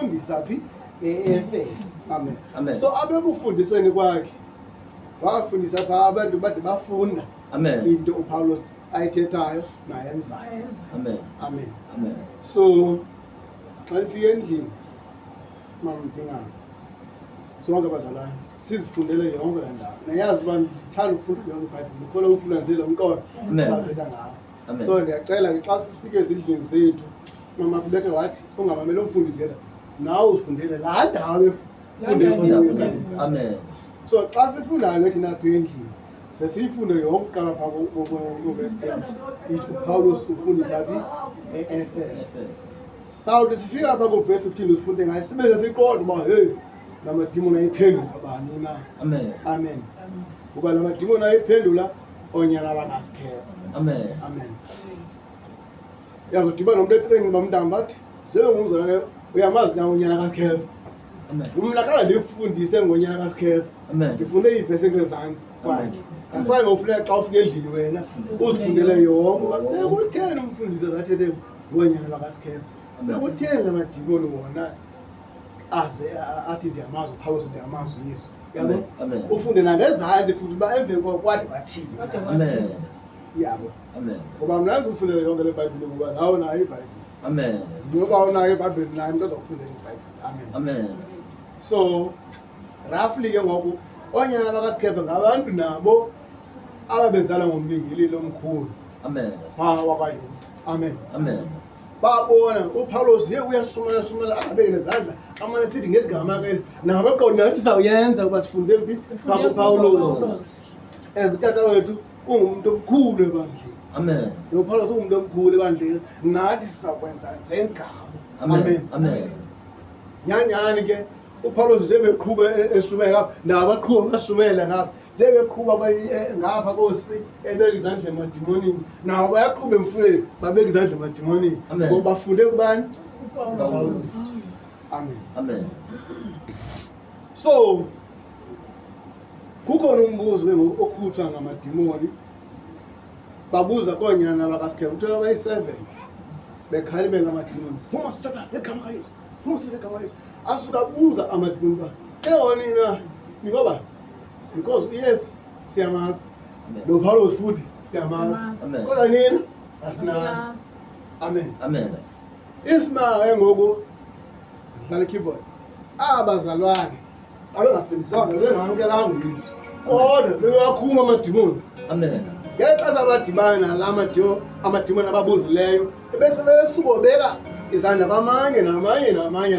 Efundisa phi? E-Efese. Amen. Amen. So abekufundiseni kwakhe wafundisa phaa abantu bade bafunda Amen. into uPawulos ayithethayo nayenzayo. Amen. Amen. Amen. So xa nifika endlini, mamdingana, sonke abazalwane sizifundele yonke laa ndawo. Nayazi uba ndithanda ukufunda yonke iBhayibhile, ndikholwa ufunda nje lo mqolo Amen. sizawuthetha ngawo. Amen. So ndiyacela ke xa sifike ezindlini zethu, mama Fibethe wathi ungamameli umfundisi yena, nawe uzifundele laa ndawo efunde Funda kuyo. kuyo. Amen. So xa sifundayo ke thina apha endlini, sesiyifunde yonke uqala phaa kuvesi 8, ithi uPawulos ufundisa phi? E-Efese. Sawuthi sifika apha kuvesi 15 usifunde ngayo, sibe sesiqonda uba heyi, la madimoni ayiphendula bani na. Amen. Amen. Kuba la madimoni ayiphendula oonyana bakaSkheva. Amen. Amen. Uyazodibana nomntu etreyini bamntamba athi njengomzalwane uyamazi na unyana kaSkheva? Amen. Mna khange ndifundise ngonyana kaSkheva. Amen. Ndifunde iivesi engezantsi kwakhe. Amen. Asayi ngokufuneka xa ufika endlini wena uzifundele yonke uba bekutheni umfundisi azathethe ngoonyana bakaSkheva. Amen. Bekutheni la madimoni wona aze athi ndiyamazi uPawulos, ndiyamazi uYesu. Yabo? Amen. Amen. Ufunde nangezantsi futhi uba emveni kwako kwade kwathini. Amen. Yabo. Amen. Ngoba mna ndizufundele yonke le Bhayibhile ngoba nawe unayo iBhayibhile. Amen. Noba unayo iBhayibhile naye umntu azakufundela iBhayibhile. Amen. Amen. So roughly ke ngoku oonyana bakaSkheva ngabantu nabo ababezalwa ngombingeleli omkhulu Amen. phaa wakwaYuda. Amen. Amen. Babona uPawulos ye uyashumayela shumayela angabeki nezandla amane sithi ngegama ke nabo baqonda nathi sawuyenza kuba sifunde phi? PakuPawulos. And utata wethu ungumntu omkhulu ebandleni. Amen. NoPawulos ungumntu omkhulu ebandleni, nathi sizakwenza njengabo. Amen. Amen. Nyanyani ke uPawulos nje beqhuba eshumayela ngapha, nabo baqhuba bashumayela ngapha, nje beqhuba ngapha kosi ebeka izandla emadimonini, nabo bayaqhuba emfuleni babeka izandla emadimonini. Amen. Ngoba bafunde kubani? Paulus. Amen. Amen. So kukhona umbuzo ke ngoku okhutshwa ngamadimoni, babuza koonyana bakaSkheva, kuthiwa bayi-7 bekhalimela amadimoni, phuma Sathane ngegama kaYesu, phuma Sathane ngegama kaYesu. Asuka abuza amadimoni uba ke nina ningobani? Because uYesu siyamazi, Amen. noPawulos futhi siyamazi, Amen. kodwa nina asinazi. Amen. Amen. Isimanga ke ngoku dlala i-keyboard, abazalwane abengasindiswanga bengamkelanga uYesu, kodwa bebewakhuma amadimoni. Amen. Ngexesha abadibana nala amadimoni ababuzileyo, bese besukobeka izandla kwamanye namanye namanye.